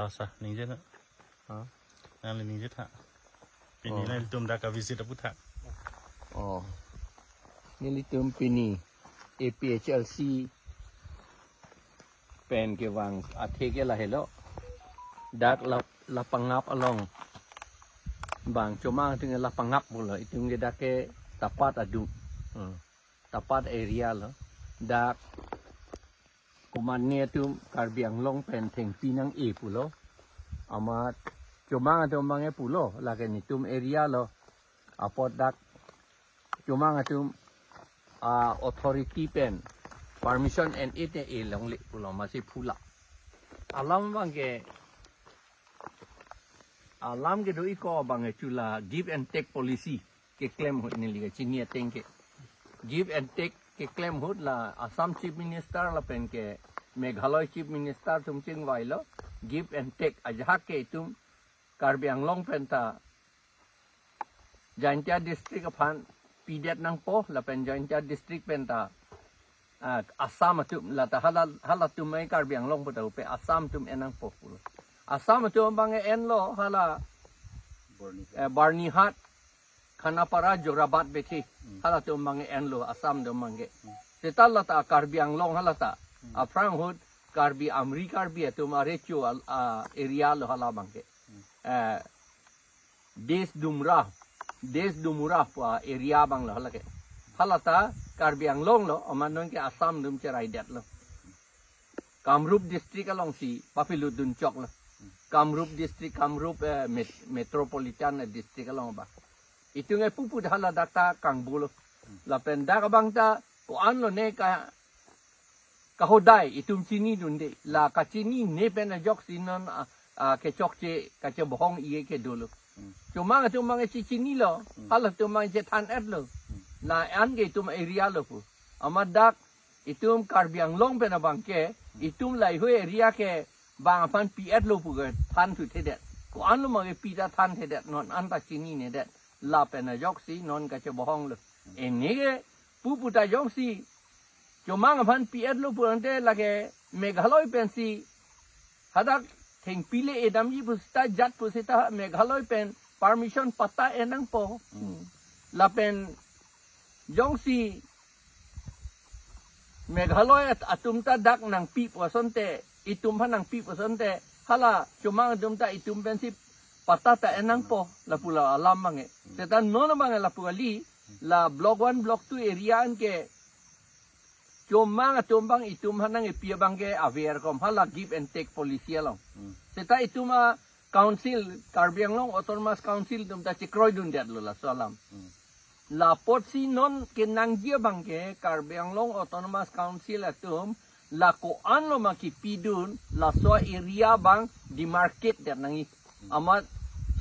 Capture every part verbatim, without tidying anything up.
Asa, ningje na. Ha? Nangli ningje tha. Pini Oh. nangtum dak ka visit aputhak. Oh. Nelitum pini A P H L C pen kevang athe ke lahelo. Dak la, Lapangap along. Bang Chomang atum ke Lapangap pulo. Itum ke dak ke Tapat adung. Hmm. Tapat area lo. Dak komatne atum Karbi Anglong pen thengpi nang-e pulo. Amat Chomang atum abang ke pulo, lake netum area lo. Apot dak Chomang atum a authority pen permission en-e te e longle pulo, masi phula. Alam abang ke, alam kedo-ik abang ke chula give and take policy keklem ahut, neli kachini ateng ke. Give and take keklem ahut la Assam Chief Minister lapen ke Meghalaya Chief Minister atum chingvailo, give and take, ajahak ke itum Karbi Anglong pen ta Jaintia district aphan pidet nangpo, lapen Jaintia district pen ta, ah, Assam atum, la ta hala, halatum ai Karbi Anglong puta upe Assam atum en nangpo pulo. Assam atum abang ke enlo hala, Byrnihat. Eh, Byrnihat, Khanapara, Jorabat, Bethi. Hmm. Halatum abang ke enlo, Assam atum abang ke. Hmm. Seta la ta Karbi Anglong hala ta. Hmm. Aphrang ahut Karbi Amri Karbi atum arecho al-, a, area lo hala abang ke. Hmm. Eh, Des Dumra, Des Dumra pu a area abang lo hala ke. Hala ta Karbi Anglong lo, amat non ke Assam atum cheraidetlo. Kamrup district alongsi papilut dunchoklo. Kamrup district, Kamrup, eh, met-, metropolitan, eh, district along ba. Itum ke pupu hala dak ta kangbulo. Lapen dak abang ta ko-an lone ka, kahodai itum chinidunde. La kachinine pen ajoksi non a, a, kechokche kachebohong-i ke dolo. Hmm. Chomang atum abang si chinilo, Hmm. halatum abang chethan-etlo. Hmm. La an ke itum area lo pu. Amat dak itum Karbi Anglong pen abang ke, itum lahei area ke bang aphan pi-etlo pu ke than thuthedet. Ko-an lo ma ke pi ta thanthedet, non an ta chininedet. Lapen ajoksi non kachebohonglo. Ene ke pupu ta jongsi Chomang aphan pi-etlo pulangte lake Meghalaya pensi hadak thengpi le-edamji pusita jat pusita Meghalaya pen permission patta en nangpo. Hmm. Lapen jongsi Meghalaya at-, atum ta dak nangpi pu asonte, itum aphan nangpi pu asonte, hala Chomang atum ta itum pensi patta ta en nangpo, lapu la alam abang ke. Seta non abang ke lapu kali, la block one, block two area an ke Chomang atum abang itum aphan nang-epi abang ke ave er kom, hala give and take policy along. Hmm. Seta itum a council, Karbi Anglong Autonomous Council atum ta chekroidundetlo laso alam. Hmm. La apotsi non kenangji abang ke Karbi Anglong Autonomous Council atum la ko-an lo ma kipidun laso area abang demarcate det nangji. Amat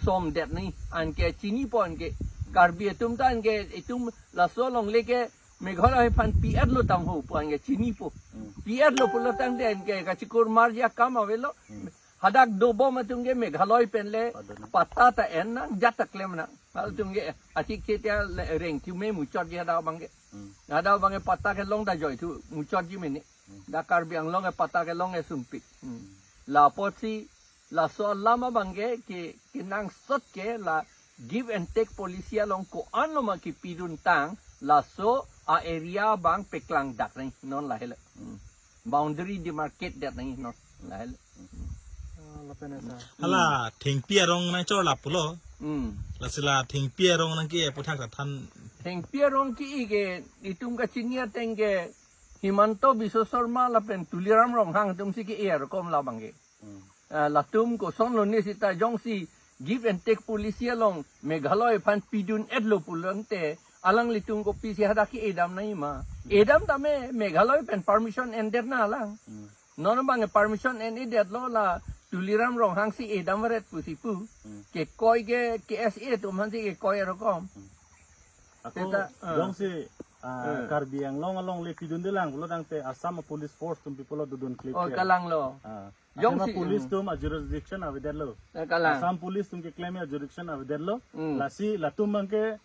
somdet nangji. Anke chinipo anke Karbi atum ta anke itum laso alongle ke Meghalaya aphan pi-etlo tangho pu anke chinipo. Hmm. Pi-etlo pulo tangte anke kachikur marji akam avelo. Hmm. Hadak dobom atum ke Meghalaya pen le Padona. Patta ta en nang, jat ta klem nang. Halatum ke achikche ta le rengthu me muchotji hadak abang ke. Hmm. Hadak abang ke patta kelong ta joithu muchotji mene. Hmm. Dak Karbi Anglong ke patta kelong ke sumpik. Hmm. La apotsi laso alam abang ke, ke, kenangsot ke la give and take policy along ko-an lo ma kipiduntang laso a area abang peklangdak nangji non lahelo. Hmm. Boundary demarcate det nangji non lahelo. Ah, lapen asa. Hala thengpi arong nangchorlap pulo. Hmm. Lasi la thengpi arong nangke-e aputhak ta than. Thengpi arong ke-e ke itum kachini ateng ke Himanta Biswa Sarma lapen Tuliram Ronghang atumsi ke-e er kom labang ke. Hmm. Ah, latum koson lone seta jongsi give and take policy along Meghalaya aphan pidun-etlo pulangte alanglitum kopisi hadak ke-edam nangji ma. Hmm. Edam tame Meghalaya pen permission endet na alang. Hmm. Non abang permission en-edetlo la Tuliram Ronghangsi edam varet pusi pu. Hmm. Kekoi ke K S A atum aphansi kekoi er kom. Hmm. Ako seta, ah. Jongsi, ah, eh. Karbi Anglong alongle pidundelang pulo tangte Assam police force atum pi pulo dodun klip. Oh, ke. Kalanglo. Ah. Jongsi, Assam police, hmm, atum a jurisdiction avedetlo. Eh, kalang. Assam police atum keklem a jurisdiction avedetlo. Hmm. Lasi latum abang ke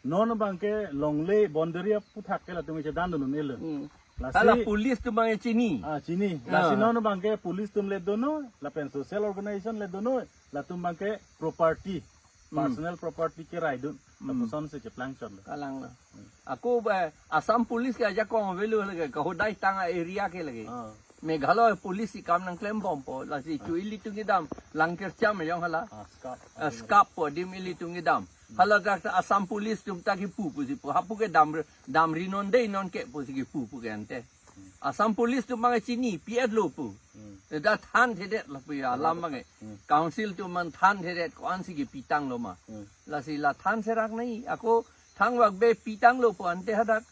non abang ke longle boundary aputhak ke latum ke dan dun un-elo. Hmm. Lasi hala police atum abang chini. Ah, chini. Ah. Lasi non abangke police atum le dono, lapen social organization le dono, latum abangke property, hmm, personal property keraidun. Hmm. Lapuson si keplang chotlo. Kalang lo. Hmm. Ako ba Assam Police ke ajakong avelo lagi, kahodai tang a-area ke lagi. Ah. Meghalaya Police si kam nangklembompo, lasi, ah, chu ilitum kedam, Langkercham ejong hala. Ah, SCAP. Ah, SCAP po adim ilitum kedam. Hmm. Hala dak ta Assam Police atum ta kipu pusi pu. Hapu ke dam, damri non dei non ke pusi kipu pu ke ante. Hmm. Assam Police atum abang chini, pi-etlo pu. Hmm. Dak thanthedet lapu ya, alam abang. Hmm. Council atum abang thanthedet ko-ansi kepitanglo ma. Hmm. Lasi la than serak nai, ako thangvak be pitanglo pu ante hadak.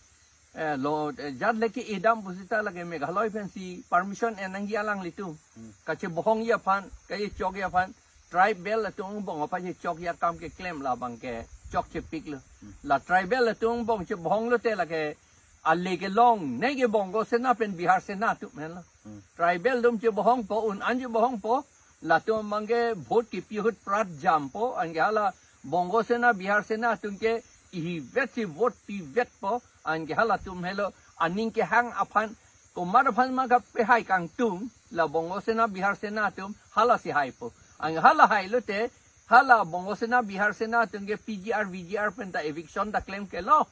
Eh, lo, eh, jat leke edam pusita lake Meghalaya pensi permission en nangji alanglitum. Hmm. Kachebohongji aphan, kachechokji aphan, tribal atum angbong aphan chechokji akam keklem la abangke chokchepiklo. Hmm. La tribal atum angbong chebohonglo te lake ale kelong, neke Bongo Sena pen Bihar Sena atum henlo. Hmm. Tribal atum chebohongpo, un an chebohongpo, latum abangke vote kepi ahut prat jampo, anke hala Bongo Sena, Bihar Sena atum ke ihivet si vote pivetpo, anke halatum helo aning kehang aphan, komat aphan ma kapehai kangtung, la Bongo Sena, Bihar Sena atum hala si haipo. Anke hala hailo te, hala Bongo Sena, Bihar Sena atum ke P G R, V G R pen ta eviction ta klemklelo.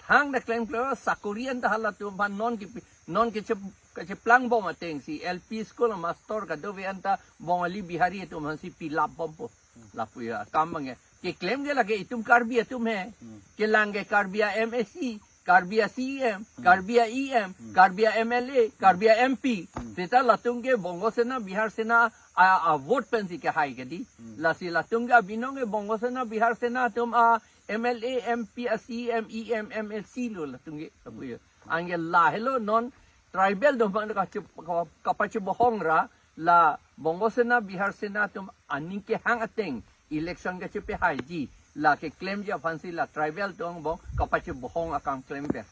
Thang ta klemklelo, sakori an ta halatum aphan non kepi, non keche, kecheplangbom atengsi L P school master kadokave an ta Bongali Bihari atum aphansi pilapbompo. Lapu ya, kam abang ya. Keklem ke lake itum Karbi atum he. Hmm. Kelang ke Karbi a-M A C, Karbi a-C E M, hmm, Karbi a-E M, hmm, Karbi a-M L A, hmm, Karbi a-M P. Hmm. Seta latum ke Bongo Sena, Bihar Sena a, a vote pensi kehai ke dei. Hmm. Lasi latum ke abinong ke Bongo Sena, Bihar Sena atum a-M L A, M P, a-C E M, E M, M L C lo latum ke. Lapu ya. Anke lahelo non tribal atum aphan kache, ka, kapachebohong ra, la Bongo Sena, Bihar Sena atum aning kehang ateng election kachepehaiji, la keklemji aphansi la tribal atum angbong kapachebohong akam klemver.